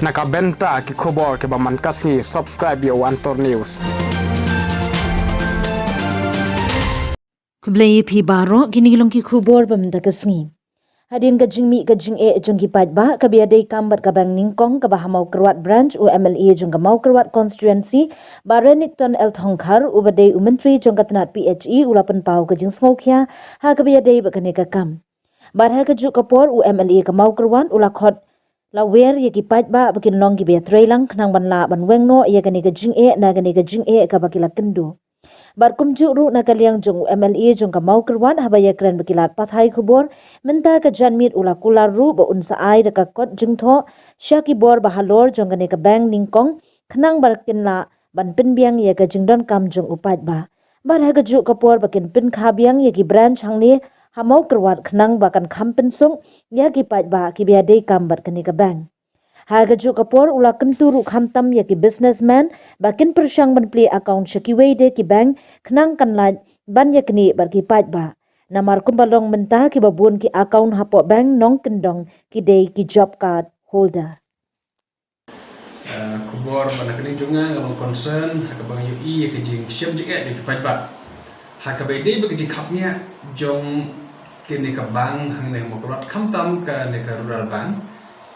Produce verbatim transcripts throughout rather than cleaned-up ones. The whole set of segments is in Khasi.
Na ka bynta ki khubor kiba man ka sngi, subscribe ïa u Antor News. Khublei ïa phi baroh, kine ki long ki khubor ba mynta ka sngi. Hadien ka jingmih ka jingeh jong ki paidbah kaba ïadei kam bad ka bank nyngkong kaba ha Mawkyrwat Branch, u M L A jong ka Mawkyrwat Constituency, Bah Renikton L Thongkhar, uba dei u Myntri jong ka tnat P H E, u la pynpaw ka jingsngewkhia ha kaba ïadei bad kane ka kam. Bad ha kajuh ka por, u M L A ka Mawkyrwat u la khot lawer ïa ki paidbah ba kin long kiba ïatreilang khnang ban lah ban weng noh ïa kane ka jingeh na kane ka jingeh kaba ki la kynduh. Bad kumjuh ruh na ka liang jong u M L A jong ka Mawkyrwat, haba ïakren bad ki lad pathai khubor mynta ka janmiet, u la kular ruh ba un sa ai da ka kot jingthoh sha ki bor ba halor jong kane ka bank nyngkong khnang ba kin lah ban pynbiang ïa ka jingdonkam jong u paidbah. Bad ha kajuh ka por ba kin pynkha biang ïa ki branch hangne ha Mawkyrwat khnang ba kan kham pynsuk ïa ki paidbah kiba ïadei kam bad kane ka bank. Ha kajuh ka por u la kyntu ruh khamtam ïa ki businessman ba kin pyrshang ban plie account sha kiwei de ki bank khnang kan lait ban ïaknieh bad ki paidbah. Namar kumba long mynta, kiba bun ki account hapoh bank nongkyndong ki dei ki job card holder. Ah, khubor ba na kane jong nga ka long concern ha kaba nga ïohi ïa ka jingshem jingeh jong ki paidbah ha kaba ïadei bad ka jingkhapngiah jong kane ka bank hangne ha Mawkyrwat, khamtam kane ka Rural Bank,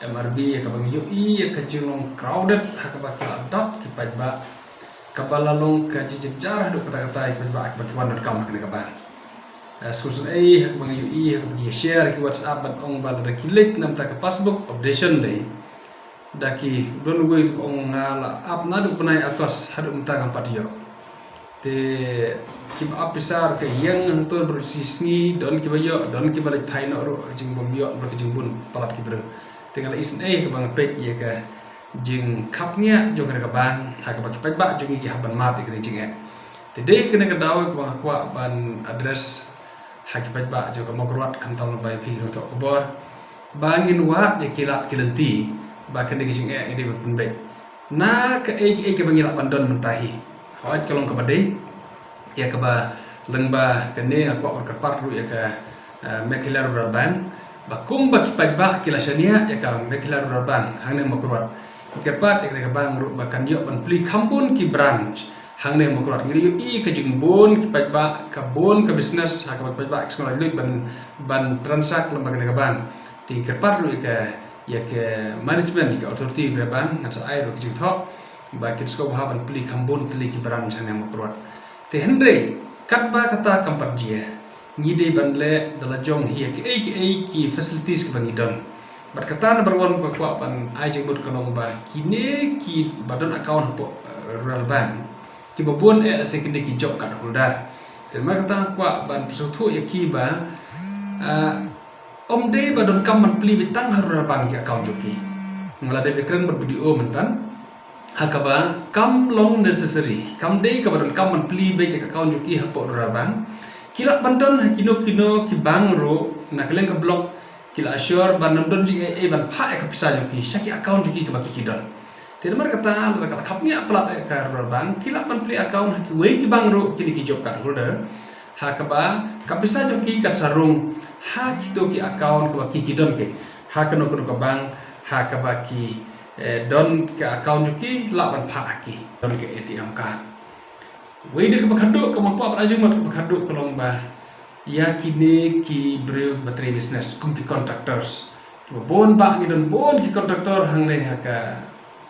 M R B, ha kaba nga ïohi ïa ka jinglong crowded ha kaba ki la dap ki paidbah, kaba la long ka jingjynjar haduh katta katta ïa ki paidbah ha kaba ki wan donkam ha kane ka bank. Ah, sngewsynei ha kaba nga ïohi ha kaba ki ïa share ha ki WhatsApp ban ong ba lada ki leit na bynta ka passbook updation dei, da ki don uwei uba ong nga la ap naduh bnai August haduh mynta ngam pat ïoh. Te kiba ap pisa ruh ka ïeng hangto baroh shi sngi, don kiba ïoh, don kiba leit phai noh ruh ha ka jingbym ïoh bad ka jingbun palat ki briew. Te nga la isynei ha kaba nga peit ïa ka jingkhapngiah jong kane ka bank ha kaba ki paidbah jong ngi ki hap ban mad ïa kane ka jingeh. Te dei kane ka daw kaba nga kwah ban address ha ki paidbah jong ka Mawkyrwat, khamtam lyngba ïa phi ki nongthoh khubor, ba ngin wad ïa ki lad ki lynti ba kane ka jingeh ngi dei ban pynbeit na kaei kaei kaba ngi lah ban don mynta hi. Hooid, ka long kaba dei ïa kaba lyngba kane nga kwah ban kyrpad ruh ïa ka, eh, Meghalaya Rural Bank ba kumba ki paidbah ki la shaniah ïa ka Meghalaya Rural Bank hangne ha Mawkyrwat, ngi kyrpad ïa kane ka bank ruh ba kan ïoh ban plie kham bun ki branch hangne ha Mawkyrwat. Ngi la ïohi ka jingbun ki paidbah, ka bun ka business ha kaba ki paidbah ki sngewlait lut ban, ban transact lyngba kane ka bank. Te ngi kyrpad ruh ïa ka, ïa ka management, ïa ka authority kane ka bank, ngan sa ai ruh ka jingthoh ba kin sngewbha ban plie kham bun tylli ki branch hangne ha Mawkyrwat. Te hynrei katba kata kam pat jia, ngi dei ban leh da la jong hi ïa kiei kiei ki facilities kiba ngi don. Bad kata number one ba nga kwah ban ai jingmut ka long ba kine kiba don account hapoh, eh, Rural Bank, kiba bun eh lehse kine ki job card holder. Te namar kata nga kwah ban pynsngewthuh ïa ki ba, ah, ym dei ba donkam ban plie beit tang ha Rural Bank ki account jong ki. Nga la dep ïakren bad B D O mynta ha kaba kam long necessary, kam dei kaba donkam ban plie beit ïa ka account jong ki hapoh Rural Bank. Ki lah ban don ha kino kino ki bank ruh na ka liang ka block, ki la assure ban ym don jingaiei ban phah ïa ka pisa jong ki sha ki account jong ki kaba ki, ki don. Te namar kata lada ka la khapngiah palat ïa ka Rural Bank, ki lah ban plie account ha kiwei ki bank ruh kine ki job card holder, ha kaba ka pisa jong ki kan sa rung ha kito ki account kaba ki, ki don ki ha kano kano ka bank ha kaba ki, eh, don ka account jong ki, lah ban phah ha ki, don ka A T M card. Wei de kaba khatduh, kaba kwah ban ai jingmut kaba khatduh ka long ba ïa kine ki briew kiba trei business kum ki contractors. Kiba bun bah ngi don bun ki contractor hangne ha ka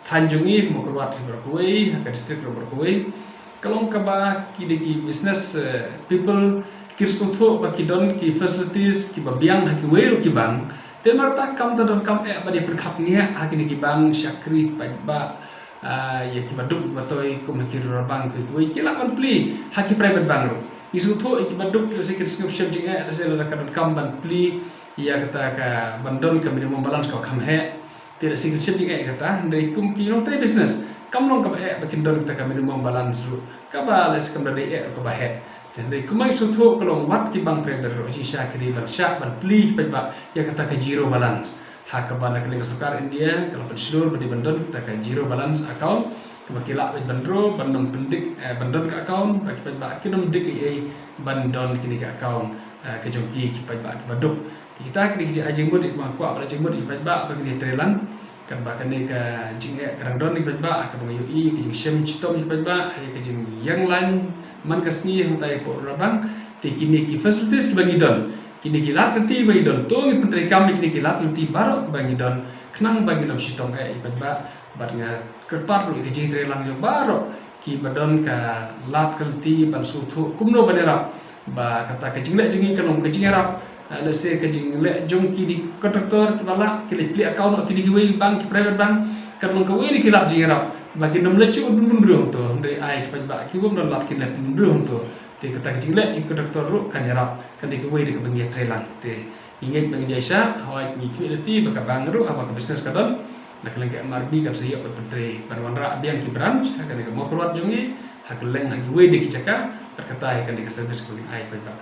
thaiñ jong ngi, ha Mawkyrwat baroh kawei, ha ka district baroh kawei. Ka long kaba kine ki business, eh, people ki sngewthuh ba ki don ki facilities kiba biang ha kiwei ruh ki bank. Te namar kata kam da donkam eh ban ïa pynkhapngiah ha kine ki bank, shakri paidbah, ah, ïa kiba duk kiba toi kum ha ki Rural Bank kiwei kiwei, ki lah ban plie ha ki private bank ruh. Ngi sngewthuh ïa kiba duk lehse kin sngewshem jingeh, lehse lada ka donkam ban plie ïa kata ka ban don ka minimum balance kaba kham heh, te lehse kin shem jingeh kata. Hynrei kum ki nongtrei business kam long kaba eh ba kin don kata ka minimum balance ruh kaba lehse kam da dei eh ruh kaba heh. Te hynrei kumba ngi sngewthuh ka long wat ki bank private ruh shisha ki dei ban shah ban plie ki paidbah ïa kata ka zero balance. Ha kaba na ka liang ka sorkar India ka la pynshlur ba dei ban don kata ka zero balance account, kaba ki lah beit ban draw, ban ym pyndik, eh, ban don ka account, ba ki paidbah kin ym dik ei ei ban don kine ki account, eh, ka jong ki, ki paidbah kiba duk. Kita kine ki jingmut, ki ba kwah ban jingmut, ki paidbah ba kine treilang Katba kane ka jingeh ka dang don, ïa ki paidbah, kaba nga ïohi ka jingshem shitom ïa ki paidbah, ïa ka jingïeng line man ka sngi hangta ïa ka por Ralbang. Te kine ki facilities kiba ngi don, kine ki lad ka lynti ba ngi don, to ngin pyntreikam ïa kine ki lad ka lynti baroh kiba ngi don, khnang ba ngin ym shitom eh ïa ki paidbah. Bad nga kyrpad ruh ïa ka jingtreilang jong baroh kiba don ka lad ka lynti ban sngewthuh kumno ban ïarap, ba kata ka jingleh jong ngi kan long ka jingïarap. Ah, lehse ka jingleh jong kine ki kontraktor kiba lah, ki leh plie account noh kine kiwei bank, ki private bank, kan long kawei na ki lad jingïarap ba kin ym leh shuh ban pynbriew hangto, hynrei ai ki paidbah kiba ym don lad kin leh pynbriew hangto. Te kata ka jingleh jong ki kontraktor ruh kan ïarap, kan dei kawei na kaba ngi ïatreilang. Te ngi ngeit ba ngin ïaishah, hooid ngi khmih lynti ba ka bank ruh, haba ka business ka don, na ka liang ka M R B kan sa ïoh ban pyntrei, ban wanrah biang ki branch ha kane ka Mawkyrwat jong ngi, ha kylleng ha kiwei de ki jaka, bad kata hi kan dei ka service kaba ngin ai paidbah.